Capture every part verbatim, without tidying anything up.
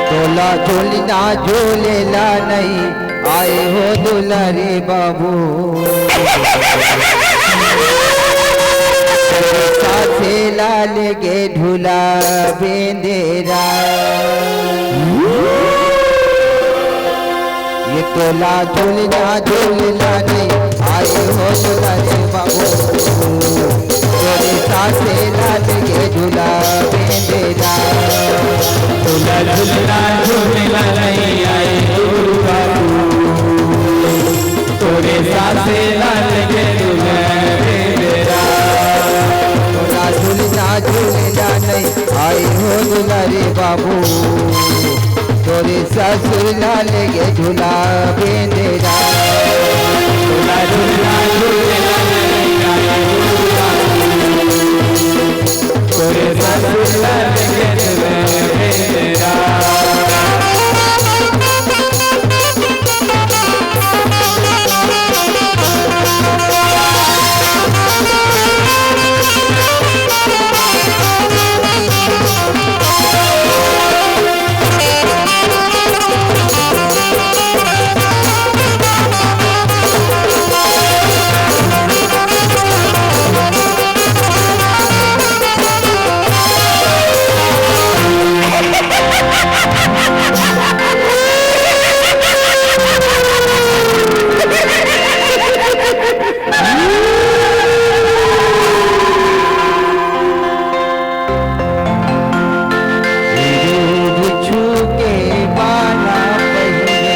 तोला झूलना झूलेला नहीं आए हो दुलारे बाबू। सासे लाल के झूला बेंदेरा। ये तोला झूलना झूलना नहीं आए हो दुलारे बाबू। तोरे सासे लाल के झूला बेंदेरा। तोला झूलना झूलना नहीं आए हो बाबू। तोरे सासे लाल के झूला बेंदेरा। तोला झूलना झूलना नहीं आए हो दुलारे बाबू। तोरे ससुर लाल के झूला बेंदेरा। तोला झूलना झूलना नहीं आए हो दुलारे। तोरे ससुर लाल के झूला बेंदेरा। छू के बाला पहिरे,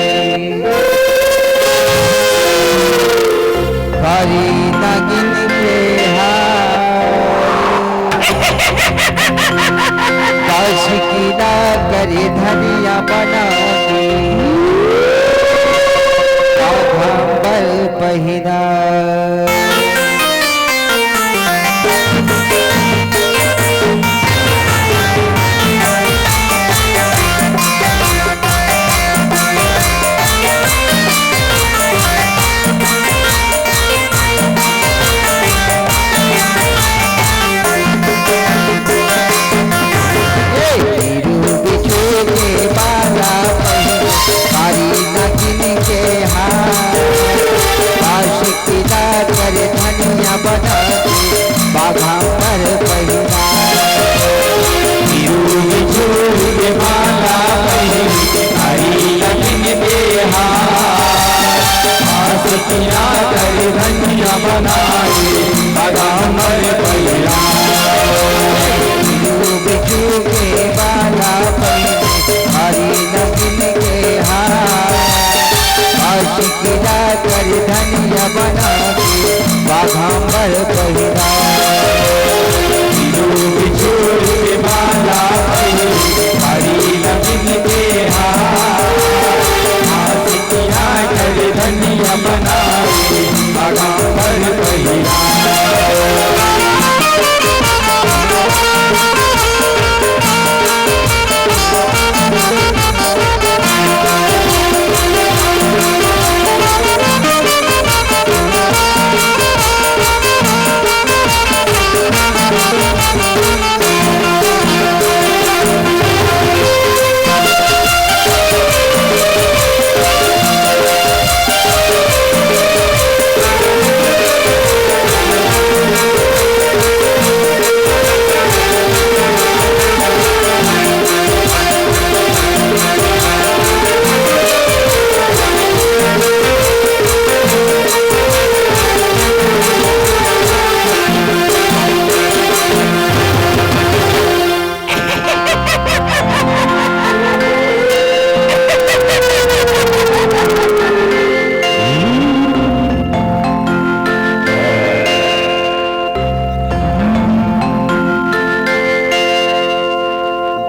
भारी नागिन के हार। काशी की ना करे धनिया बना के, बाघंबर पहिरा।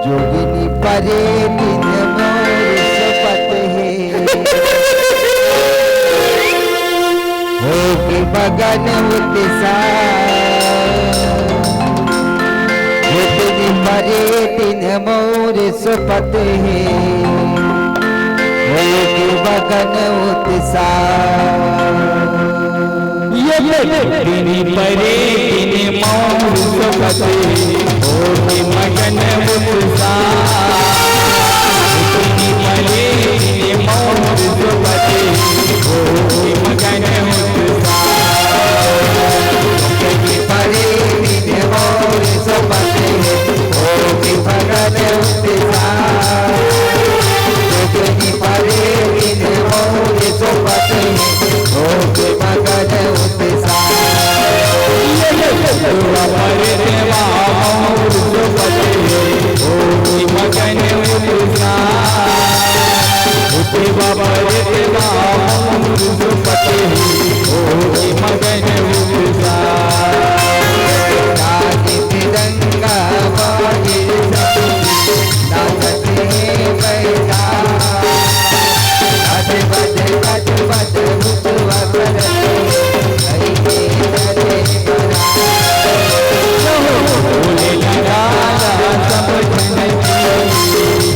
जोगिनी परे दिन मोर सुपत हे, होके मगन उत्साह। जोगिनी परे दिन मोर सुपत हे, होके मगन उत्साह। दिन परे दिन मौर सोबत हे, होके मगन उत्साह। दिन परे दिन मौर सोबत हे, होके मगन उत्साह। दिन परे दिन मौर सोबत हे, होके मगन उत्साह। दिन परे दिन मौर सोबत हे, होके मगन उत्साह। ये, ये, ये, दुआ पर देवा मौर सोबत हे, होके मगन उत्साह। देवा पर देवा मौर सोबत हे, होके मगन उत्साह। राग मृदंगा बाजे सतुर, नाचत हे बैला। बज, बज, बज, बज, रुतवा करत, हरि के जय बला। बोले लगा सब जन की,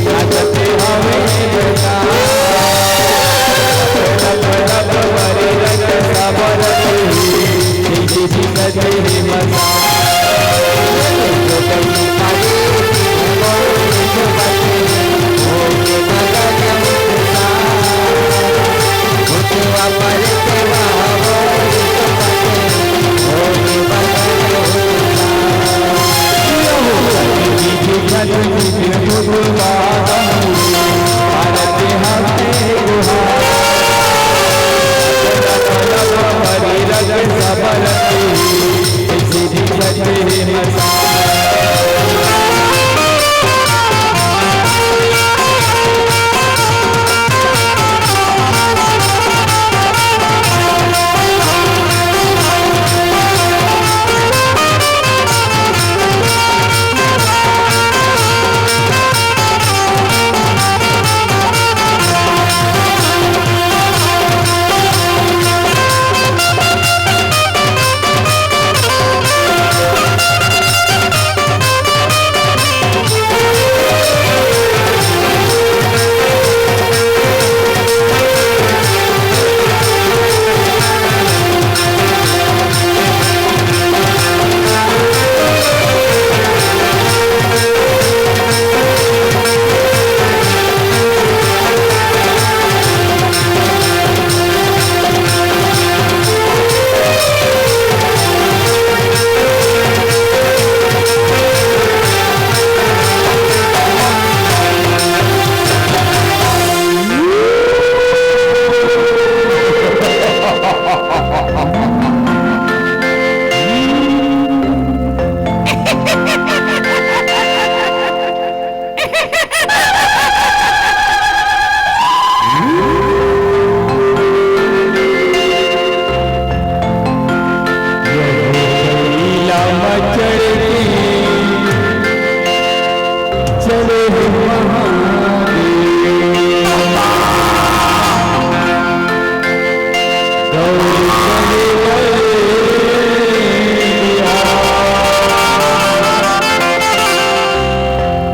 नाचत हवे बैला। रब, रब, रब, बरे रंग साबर, जय जय जी सजने मजा।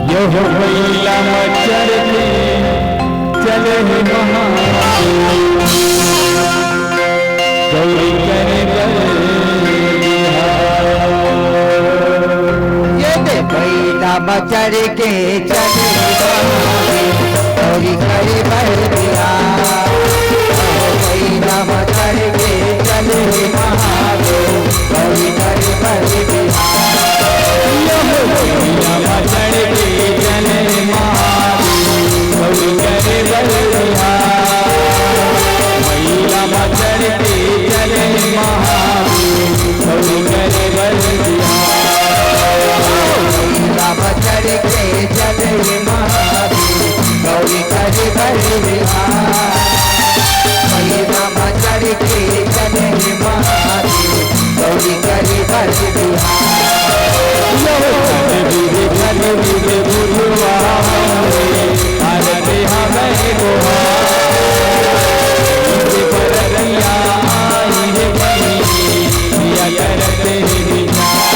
यह बइला म चढ़ के चले हे महादेव, गौरी करे बर बिहार। ये दे बइला म चढ़ के चले महादेव, गौरी करे बर बिहार। ओ बइला म चढ़ के चले महादेव, गौरी करे बर बिहार। यह बइला म चढ़ के चले महादेव, गौरी करे बर बिहार। बइला म चढ़ के चले महादेव, गौरी करे बर बिहार। बइला म चढ़ के चले महादेव, गौरी करे बर बिहार। बइला म चढ़ के चले महादेव, गौरी करे बर बिहार। आरती हमें गुहार, बरतिया आई है बहिनी, या करते हैं विचार।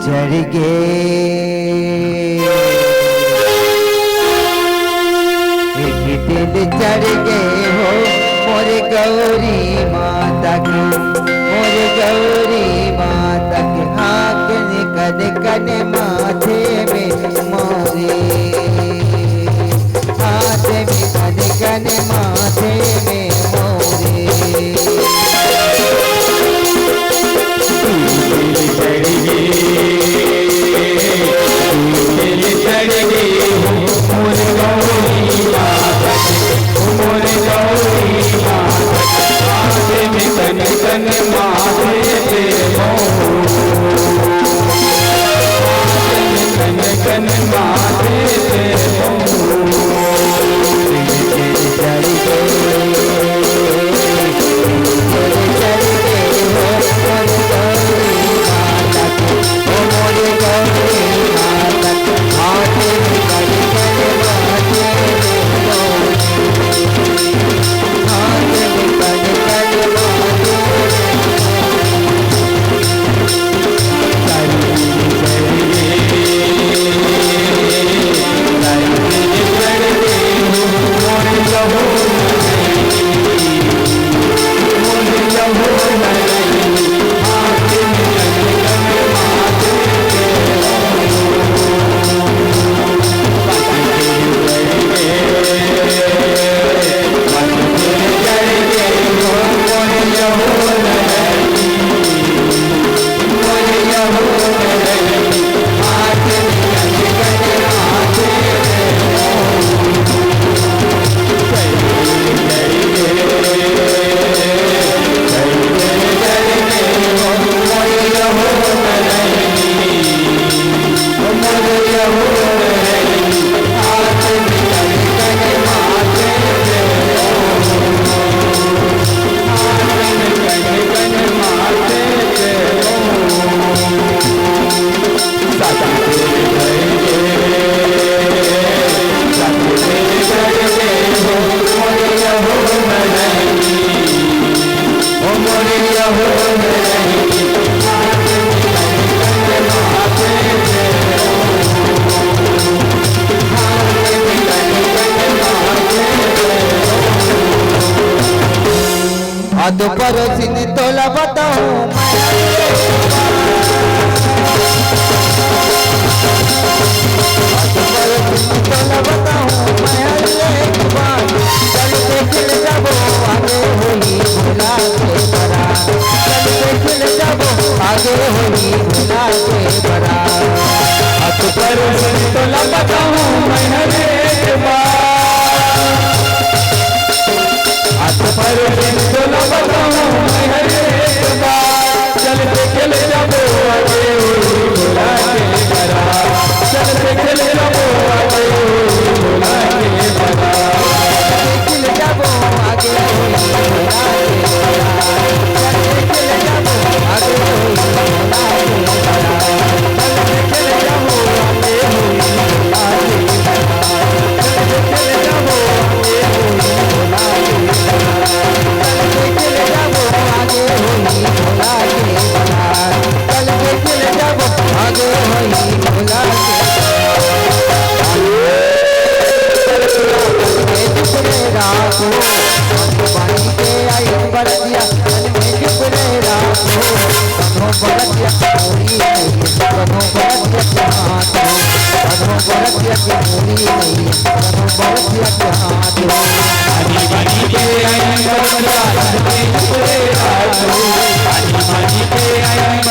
चढ़ गे, एक दिल चढ़ गे हो मोर गौरी माता के, मोर गौरी माता के। हाँ, कन कन कन माथे में मोरे, हाथ में कन कन माथे में मोरे। अत परोसिन तोला बताऊं मैं, अत परोसिन तोला बताऊं मैं एक बार। चल देख ले जाबो आगे होई भोला के बरात, चल देख ले जाबो आगे होई भोला के बरात। अत परोसिन तोला बताऊं मैं एक बार। अत परोसिन तोला बताऊं मैं हर एक बात। चल देख ले जाबो आगे होई भोला के बरात। चल देख ले जाबो आगे होई भोला के बरात। चल देख ले जाबो आगे होई भोला के बरात। चल देख ले जाबो आगे होई भोला के बरात।